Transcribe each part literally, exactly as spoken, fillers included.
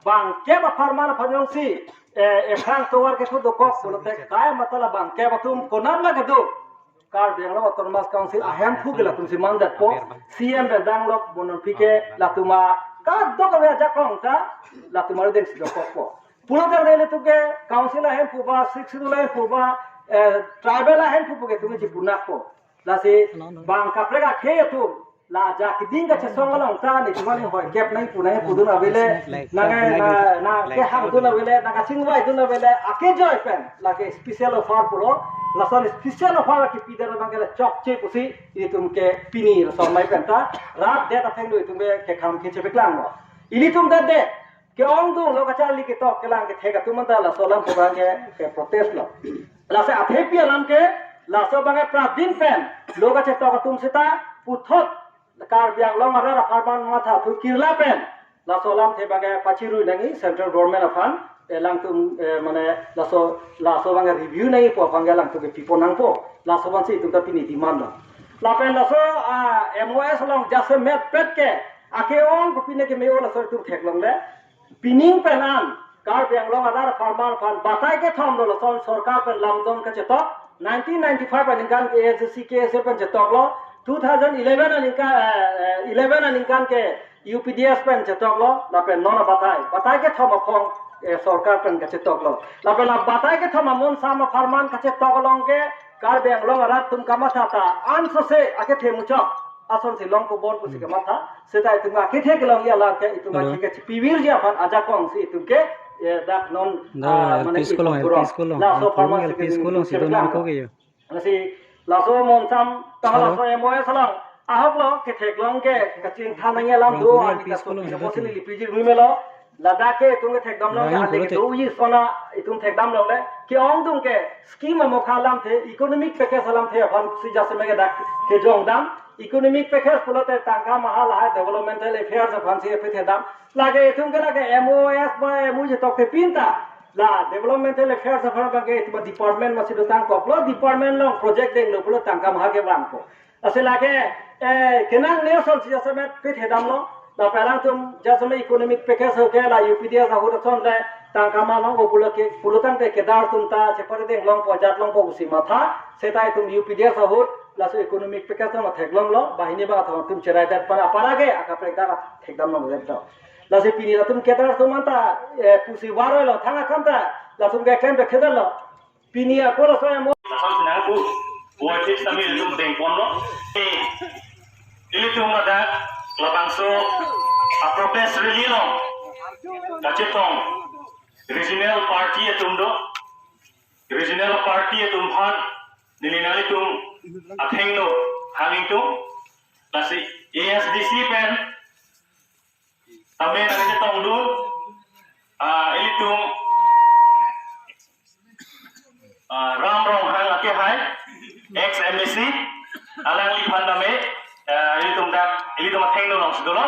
Bangkep apharman aphan jongsi, eh, ephrang tovar kethu dokok pulote kai matha la bangkep atum konat ma kedo. Karbi Anglong Autonomous Council ahemphu ke latumsi mangdetpo, C M pen danglok bonon pike latuma kadokave ajakong ta latumar dengsi dokokpo. Pulote ilitum ke council ahemphu ba, Sixth Schedule ahemphu ba, eh, tribal ahemphu pu ke itum chipunakpo. Lasi bang kaprek akhei atum la ajak keding kachesong along ta netum aning hoikep nangpu nangpudun avele, nang, na, na kehangdun avele, nang kachingvaidun avele, akejoi pen lake special offer pulo, lason special offer kipidar abang ke la chokche pusi ilitum ke pini lason mai pen ta rat det athengno itum ke kekhang ke chepeklanglo. Ilitum det det ke-ongdung lo kacharli ketok kelang kethek atum anta laso alam pu abang ke, ke protest lo. Lasi athepi alam ke, laso abang ke pradin pen lo kachetok atum seta puthot Karbi Anglong arat apharman matha thu kirla pen laso alamthe abang ke pachirui nangji central government aphan, eh, alangtum, eh, mane laso, laso abang ke review nangji pu abang ke alangtum ke pipo nangpo. Laso abangsi itum ta pini demand lo. Lapen laso, ah, M O S along jasemet pet ke ake-ong kopine keme-o laso itum theklongle. Pining pen an Karbi Anglong arat apharman aphan batai kethom lo lason sorkar pen lamdon kachetok. Nineteen ninety-five aningkan ke A S D C K S A pen chetoklo. Two thousand eleven aningkan, eh, eh, eleven aningkan ke U P D S pen chetoklo. Lapen non abatai, batai kethom aphong, eh, sorkar pen kachetoklo. Lapen la batai kethom amonsam apharman kachetok along ke Karbi Anglong arat atum kamatha ta ansose akethe muchot asonsi longpo bon pusi kamatha. Seta itum akethe kelongji alam ke itum, hello, akethe kachipivirji aphan ajakongsi itum ke, eh, dak non, da, ah, mane L P school along, itum L P kurang. School along. Laso, hmm, apharman si L P school along si itum don nangkok ke yo. Lasi laso monsam tang, hello, laso M O S along ahok lo ketheklong ke kachingthan nangji alam do, Rongpuri ani L P ta school along si don. Lipiji rui melo. Ladak ke itum ke thekdamlong ke, lain ale pulote ke doji sona itum thekdamlongle. Ke-ongdung ke scheme amokha alamthe, economic package alamthe aphansi jasemet ke dak kejongdam. Economic package pulote tangka maha lahai developmental affairs aphansi epethedam. Lake itum ke lake M O S ba M O U chetokte pinta la developmental affairs aphan abang ke itum department masi dotangkoklo, department along project denglo pulo tangka maha kevangpo. Lasi lake, eh, kenangne asonsi jasemet pethedamlo. Lapen alangtum jasemet economic package ho ke la U P D S ahut ason le tangka maha longpo pulo ke, pulo tangte kedar atum ta chepare denglongpo, jatlongpo pusi matha. Seta itum U P D S ahut laso economic package ta matheklonglo. Banghini abang athon atum cherai det pen apara ke akaprek dak thekdamlongdet do. Lasi pini latum kedar atum anta, eh, pusi varoilo, thang akam ta latum ke klem pekhe detlo. Pini ako laso M O S. Lason sina ako, buat sih kami itu bengkon lo. Eh, ilitum ada labangso a protest rally lo. Kachetong regional party atum do. Regional party atum aphan neli nanglitum athengno hangingtung. Lasi A S D C pen tame nangchetongdun, ah, ilitum, ah, Ram Ronghang akehai, ex M A C, alangliphan tame Eh, ilitum dak, ilitum athengno alongsi dolo.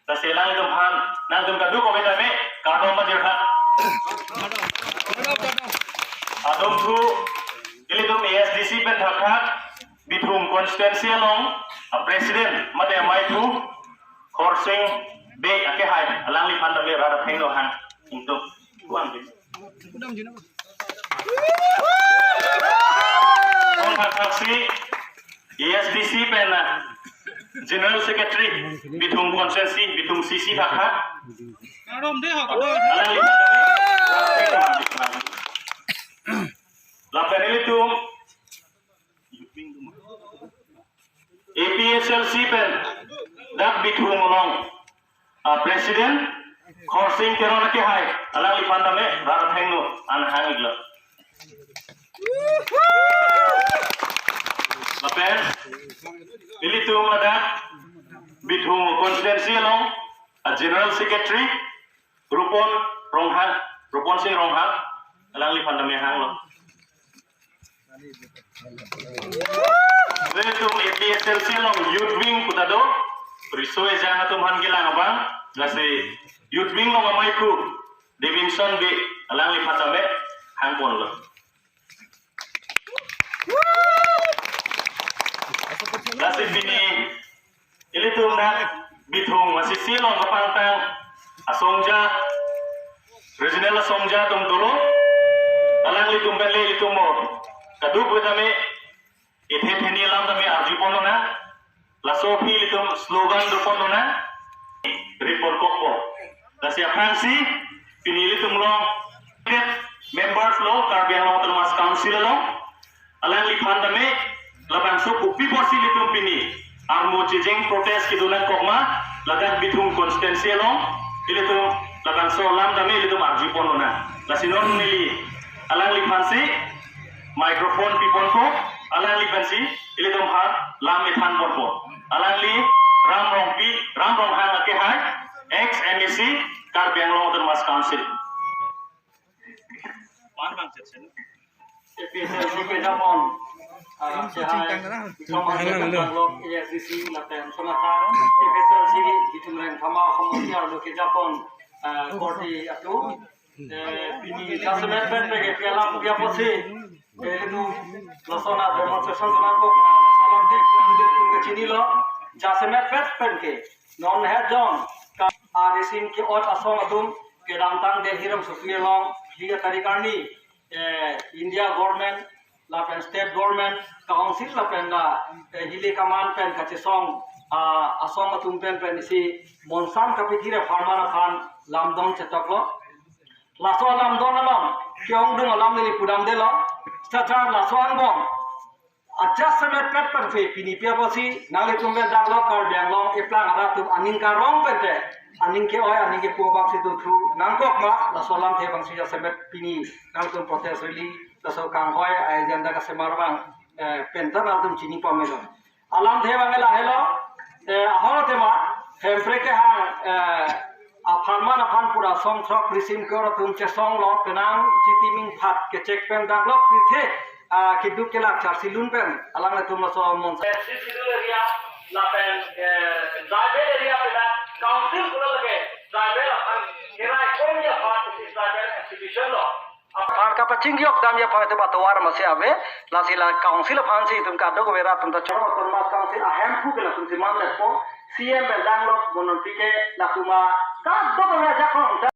Lasi alanglitum aphan, nangtum kadokave tame kardom pajirtha. Adungthu, ilitum A S D C pen thakthak, Bithung constituency along, a president, mate amaiphu, Khorsing Bey akehai, alangliphan tame rat athengno hang, ingtung, kuang. Kong thakthak si, A S D C pen, ah, General Secretary, Bithung Constituency, Bithung C C thakthak. Alangliphan tame. Lapen ilitum A P H L C pen, dak Bithung along, ah, president, Khorsing Teron akehai, alangliphan tame, rat athengno, an hang-iklo. Lapen, ilitum ladak, Bithung constituency along, a General Secretary, Rupon Ronghang, Rupon Sing Ronghang, alangliphan tame hanglo. Ilitum A P H L C along youth wing puta do, riso ejang atum aphan kelang abang, lasi youth wing along amaiphu, Davidson Bey, alangliphan tame hangponlo. Lasi pini ilitum dak Bithung masisi along kapangtang asongja, regional asongja atum dolo. Alanglitum pen le ilitum mo kadokave tame, ethe theni alam tame arjupon lonang. Laso aphi ilitum slogan doponlonang, report kokpo. Lasi aphrangsi, pini ilitum along, members lo, Karbi Anglong Autonomous Council along, alangliphan tame, labangso kopi apotsi ilitum pini, armo chejeng protest kedo nangkok ma, ladak Bithung constituency along, ilitum labangso alam tame ilitum arjuponlonang. Lasi non neli, alangliphan si, microphone piponpo, alangliphan si, ilitum aphan lam ethanponpo. Alangli Ram Rongpi, Ram Ronghang akehai, ex M A C, Karbi Anglong Autonomous Council. A P H L C kejapon, ah, akehai, Thomas Jekang Tanglok, A S D C, lapen Sonata, A P H L C, Bithung Rengthama, Komoti arlo kejapon, ah, korte atum, eh, pini jasemet pen pege piala pugia posi, eh, ilitum lason a demonstration nangkok, ah, salam tek, ilitum kachinilo, jasemet pen pen ke, non het jon, ka, arisim ke-ot asong atum, kedamtang Delhi rongsopi along, hi tarik arni, eh, India government, lapen state government, council lapen la, eh, hile kaman pen kachesong, ah, asong atum pen pen isi monsam kapithi ra pharman aphan lamdon chetoklo. Laso alamdon along, ke-ongdung alam neli pudamdelo. Sachar laso angbong. Adjustment pet pen si pini pi apotsi, nanglitum pen danglo Karbi Anglong eplang arat atum aning karong pen te, aning ke-oi, aning kepu abang si dothu nangkok ma, laso alamthe abang si jasemet pini, nangtum protest rally, laso kanghoi, agenda kasemar abang, eh, pen ta nangtum chini pamelo. Alamthe abang lahelo, eh, ahong tema, Hemprek kehang, eh, apharman aphan pura song throk risim ke-ot atum chesonglo, penang chitiming phat kechek pen danglo, pirthe, ah, keduk kelak charsi lun pen, alanglitum laso mon. Sixth Schedule area, lapen, eh, tribal area penang, council pura lake, tribal aphan, kerai kom ya phat, isi tribal institution lo. Aphan kapaching yok dam ya phat itu batuar masih ave, lasi la council aphan si itum kadokave rat atum ta choro. Autonomous Council ahemphu ke latum si manlepo, C M pen danglo, monon P K latum a, kadokave ajakong.